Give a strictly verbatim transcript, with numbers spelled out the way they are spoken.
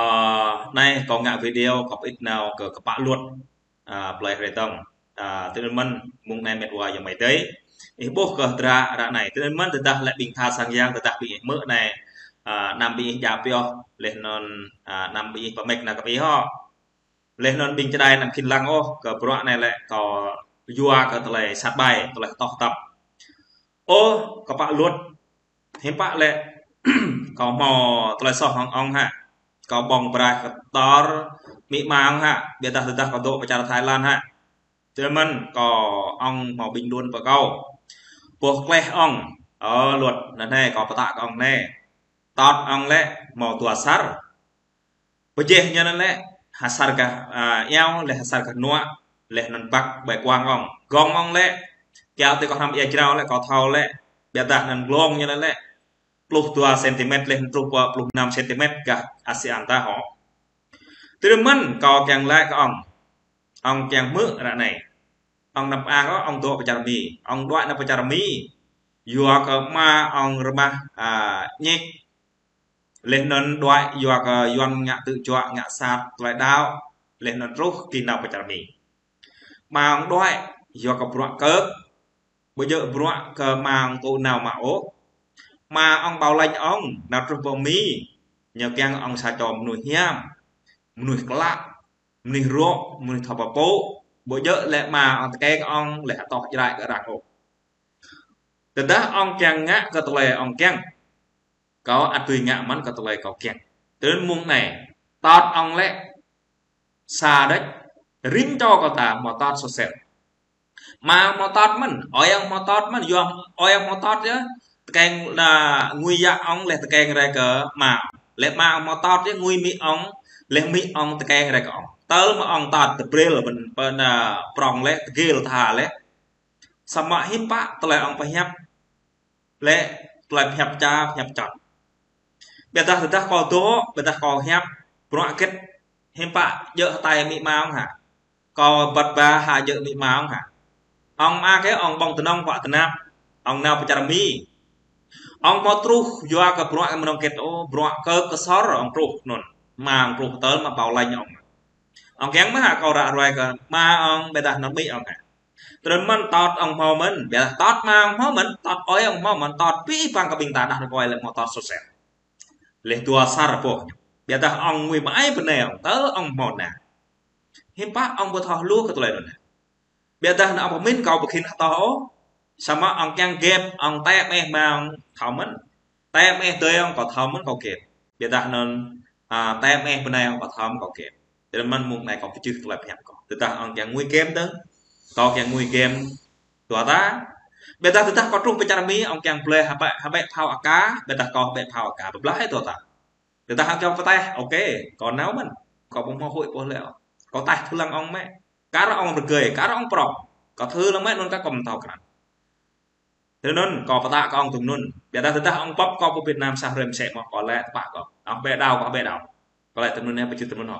Ơ, anai kâo ngă video kâo pơĭt nao kơ kơpă luật, ơ, plơi Hrơi Tông. Ơ, tui anŭn mơ̆n mông anai met wa ayŏng amai adơi. Ih ƀuh kơ hơdră ră anai. Tui anŭn mơ̆n tơdah lĕ ƀing tha sang yang tơdah ƀing ih hmư̆ anai. Ơ, anăm ƀing ih djă pioh, laih anŭn, ơ, anăm ƀing ih pơmĕk nao kơ ƀing ih hŏ. Laih anŭn ƀing čơđai anăm khĭn lăng ôh, kơ bruă anai lĕ kâo yua kơ tơlơi sat ƀai, tơlơi toh tăp. Ơ, kơpă luật. Hiư̆m pă lĕ kâo hmâo tơlơi soh hăng ŏng hă. Kâo ƀơ̆ng braih kơ dor amĭ ama ŏng hă. Ƀiădah tơdah kâo dŏ pơ čar Thái Lan hă. Tui anŭn mơ̆n kâo ŏng hmâo ƀing đuôn pơ kâo. Boh kleh ŏng. Ơ, luật, anŭn anai kâo pơtă kơ ŏng anai. Tơt ŏng lĕ hmâo dua asar. Pơjeh ñu anŭn lĕ, asar gah, ơ, iao, laih asar gah hnuă, laih anŭn băk ƀơi kuang ŏng. Gong ŏng lĕ, kiăo tui kâo hrăm ia jrao lĕ, kâo thâo lĕ, ƀiădah anŭn glông ñu anŭn lĕ, pluh dua centimet laih anŭn truh pơ pluh năm centimet gah Asean ta hŏ. Tui anŭn mơ̆n kâo kiăng laĭ kơ ŏng. Ŏng kiăng hmư̆ ră anai. Ŏng anăm pơang ôh, ŏng dŏ pơ čar Mi. Ŏng đuaĭ nao pơ čar Mi. Yua kơ ama ŏng rơmah, ơ, ñik. Laih anŭn đuaĭ yua kơ Yuan ngă tơjuă ngă sat tơlơi đaŏ. Laih anŭn truh kơ nao pơ čar Mi. Ama ŏng đuaĭ yua kơ bruă kơk. Ƀu djơ̆ bruă kơ ama ŏng tŭ nao mă ôh. Ama ŏng bảo lãnh ŏng nao truh pơ Mi. Ñu kiăng ŏng sa čô mơnuih hiam, mơnuih klă, mơnuih rŏ, mơnuih thâo pơpŭ. Ƀu djơ̆ lĕ ama ŏng tơkeng ŏng lĕ hơtŏh Jrai kơ arăng ôh. Tơdah ŏng kiăng ngă kơ tơlơi ŏng kiăng. Kâo ăt dưi ngă mơ̆n kơ tơlơi kâo kiăng. Tui anŭn mông anai, tơt ŏng lĕ sa đĕč, rĭm čô kâo ta hmâo tơt soh sel. Ama hmâo tơt mơ̆n, ơi ŏng hmâo tơt mơ̆n, yua ơi ŏng hmâo tơt yơh. Tơkeng, ơ, ngui yă ŏng laih tơkeng rai kơ ama. Laih ama hmâo tơt yơh, ngui amĭ ŏng, laih amĭ ŏng tơkeng rai kơ ŏng. Tơl mơ̆ ŏng tơt tơbrel ƀơi, ƀơi, ơ, prŏng laih, tơgel tha laih. Samơ̆ hiư̆m pă tơlơi ŏng pơhiăp lĕ tơlơi pơhiăp ča, pơhiăp čŏt. Ƀiădah tơdah kâo dŏ, ƀiădah kâo hiăp, bruă hơget, hiư̆m pă djơ̆ hơtai amĭ ama ŏng hă. Kâo băt ba hă djơ̆ amĭ ama ŏng hă. Ŏng mơak ôh, ŏng ƀơ̆ng tơnŏng pă tơnap, ŏng nao pơ čar Mi. Ŏng hmâo truh, yua kơ bruă kơ mơnơ̆ng hơget ôh, bruă kơ kơsor ŏng truh anŭn. Ama ŏng truh tơl mơ̆ bảo lãnh ŏng. Ŏng kiăng mơ̆ hă kâo ră ruai kơ ama ŏng ƀiădah nao amĭ ŏng hă. Tui anŭn mơ̆n tơt ŏng hmâo mơ̆n, ƀiădah tơt ama ŏng hmâo mơ̆n, tơt ơi ŏng hmâo mơ̆n, tơt abih bang kơ ƀing ta đah rơkơi lĕ hmâo tơt soh sel. Laih dua asar boh ñu. Ƀiădah ŏng ngui mă ai bơnai ŏng, tơl ŏng hmâo ană. Hiư̆m pă ŏng ƀu thâo hluh kơ tơlơi anŭn hă. Ƀiădah anŭn ŏng pơmĭn kâo ƀu khĭn hơtŏh ôh. Samơ̆ ŏng kiăng gĕp, ŏng tĕ meh ama ŏng thâo mơ̆n. Tĕ meh adơi ŏng kâo thâo mơ̆n kâo gĕp. Ƀiădah anŭn, ơ, tĕ meh bơnai ŏng kâo thâo mơ̆n kâo gĕp. Tui anŭn mơ̆n mông anai kâo pơčeh tơlơi pơhiăp kâo. Tơdah ŏng kiăng ngui gĕp dơ̆ng, kâo kiăng ngui gĕp dua ta. Ƀiădah tơdah kâo truh pơ čar Mi, ŏng kiăng blơi hơbĕ, hơbĕ phao aka, ƀiădah kâo hơbĕ phao aka, pơblah ih dua ta. Tơdah ŏng kiăng pơtaih, ôkê, kâo nao mơ̆n. Kâo ƀu hmâo huĭ ƀu lĕ. Kâo taih tơlăng ŏng mơ̆. Kar ŏng rơgơi, kar ŏng prŏng. Kâo thâo lăng mơ̆ anŭn kâo kơm tao krăn. Tui anŭn, kâo pơtă kơ ŏng tui anŭn. Ƀiădah tơdah ŏng pŏp kâo pơ Việt Nam sa hrơi mơsĕ mơ̆ kâo lĕ tơpă kâo. Ŏng bĕ đao, kâo bĕ đao. Kâo lĕ tui anŭn anai pơčeh tui anŭn hŏ.